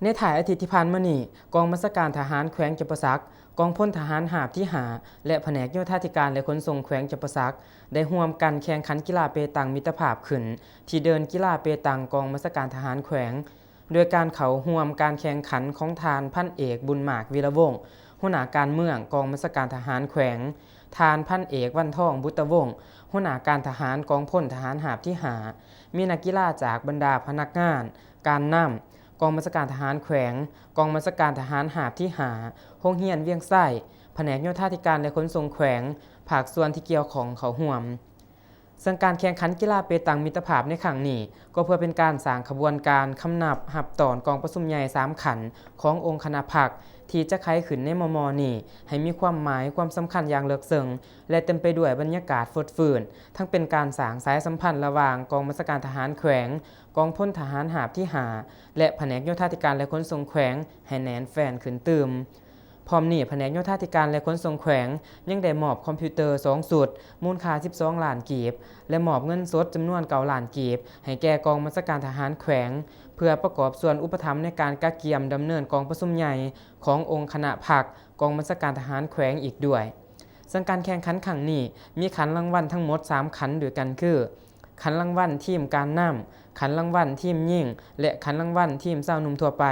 ໃນທ້າຍອາທິດທີ່ຜ່ານມານີ້, ກອງບັນຊາການທະຫານແຂວງຈຳປາສັກ, ກອງພົນທະຫານຮາບທີຫ້າ ແລະ ພະແນກໂຍທາທິການ ແລະ ຂົນສົ່ງແຂວງຈຳປາສັກ ໄດ້ຮ່ວມກັນແຂ່ງຂັນກິລາເປຕັງມິດຕະພາບຂຶ້ນ ທີ່ເດີ່ນກິລາເປຕັງກອງບັນຊາການທະຫານແຂວງ, ໂດຍການເຂົ້າຮ່ວມການແຂ່ງຂັນຂອງທ່ານພັນເອກ ບຸນມາກ ວິລະວົງ ຫົວໜ້າການເມືອງກອງບັນຊາການທະຫານແຂວງ, ທ່ານພັນເອກ ວັນທອງ ບຸດຕະວົງ ຫົວໜ້າການທະຫານກອງພົນທະຫານຮາບທີຫ້າ, ມີນັກກິລາຈາກບັນດາພະນັກງານ, ການນຳ, ກອງບັນຊາການທະຫານແຂວງ, ກອງບັນຊາການທະຫານຮາບທີຫ້າ, ໂຮງຮຽນວຽງໄຊ, ພະແນກໂຍທາທິການ ແລະ ຂົນສົ່ງແຂວງ, ພາກສ່ວນທີ່ກ່ຽວຂ້ອງເຂົ້າຮ່ວມ. ເຊິ່ງການແຂ່ງຂັນກິລາເປຕັງມິດຕະພາບໃນຄັ້ງນີ້ ກໍເພື່ອເປັນການສ້າງຂະບວນການຄຳນັບຮັບຕ້ອນກອງປະຊຸມໃຫຍ່ສາມຂັ້ນຂອງອົງຄະນະພັກ ທີ່ຈະໄຂຂຶ້ນໃນມໍ່ໆນີ້ ໃຫ້ມີຄວາມໝາຍຄວາມສຳຄັນຢ່າງເລິກເຊິ່ງ ແລະ ເຕັມໄປດ້ວຍບັນຍາກາດຟົດຟື້ນ, ທັງເປັນການສ້າງສາຍສຳພັນລະຫວ່າງກອງບັນຊາການທະຫານແຂວງ, ກອງພົນທະຫານຮາບທີຫ້າ ແລະ ພະແນກໂຍທາທິການ ແລະ ຂົນສົ່ງແຂວງໃຫ້ແໜ້ນແຟ້ນຂຶ້ນຕື່ມ. ພ້ອມນີ້, ພະແນກໂຍທາທິການ ແລະ ຂົນສົ່ງແຂວງ ຍັງໄດ້ມອບຄອມພິວເຕີສອງຊຸດ ມູນຄ່າສິບສອງລ້ານກີບ ແລະ ມອບເງິນສົດຈຳນວນເກົ້າລ້ານກີບ ໃຫ້ແກ່ກອງບັນຊາການທະຫານແຂວງ ເພື່ອປະກອບສ່ວນອຸປະຖຳໃນການກະກຽມດຳເນີນກອງປະຊຸມໃຫຍ່ຂອງອົງຄະນະພັກກອງບັນຊາການທະຫານແຂວງອີກດ້ວຍ. ເຊິ່ງການແຂ່ງຂັນຄັ້ງນີ້ ມີຂັນລາງວັນທັງໝົດສາມຂັນດ້ວຍກັນຄື ຂັນລາງວັນທີມການນຳ, ຂັນລາງວັນທີມຍິງ ແລະ ຂັນລາງວັນທີມຊາວໜຸ່ມທົ່ວໄປ.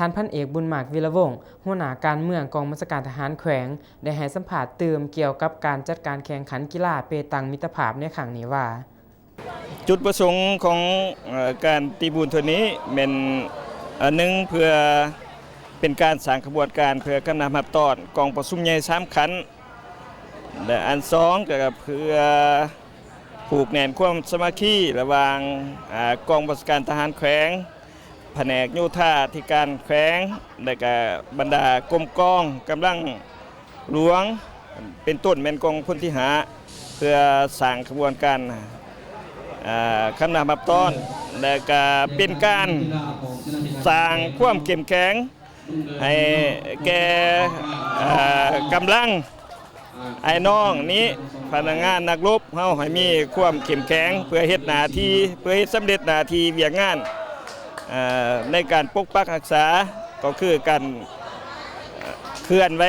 ທ່ານພັນເອກ ບຸນມາກ ວິລະວົງ ຫົວໜ້າການເມືອງກອງບັນຊາການທະຫານແຂວງ ໄດ້ໃຫ້ສຳພາດຕື່ມກ່ຽວກັບການຈັດການແຂ່ງຂັນກິລາເປຕັງມິດຕະພາບໃນຄັ້ງນີ້ວ່າ, ຈຸດປະສົງຂອງ ເອີ ການຕີບູນເທື່ອນີ້ແມ່ນ ເອີ ໜຶ່ງ ເພື່ອເປັນການສ້າງຂະບວນການເພື່ອຄຳນັບຮັບຕ້ອນກອງປະຊຸມໃຫຍ່ສາມຂັ້ນ ແລະ ອັນສອງ ກໍເພື່ອຜູກແໜ້ນຄວາມສາມັກຄີລະຫວ່າງ ອາ ກອງບັນຊາການທະຫານແຂວງ, ພະແນກໂຍທາທິການແຂວງ ແລະ ກະບັນດາກົມກອງກຳລັງຫຼວງ ເປັນຕົ້ນແມ່ນກອງພົນທີຫ້າ ເພື່ອສ້າງຂະບວນການ ອາ ຄຳນັບຮັບຕ້ອນ ແລະ ກະເປັນການສ້າງຄວາມເຂັ້ມແຂງ ໃຫ້ແກ່ ເອີ ກຳລັງອ້າຍນ້ອງນີ້ ພະນັກງານນັກລົບເຮົາໃຫ້ມີຄວາມເຂັ້ມແຂງ ເພື່ອເຮັດໜ້າທີ່ ເພື່ອເຮັດສຳເລັດໜ້າທີ່ວຽກງານ ເອີ ໃນການປົກປັກຮັກສາ ກໍຄືການ ເອີ ເຄື່ອນໄຫວ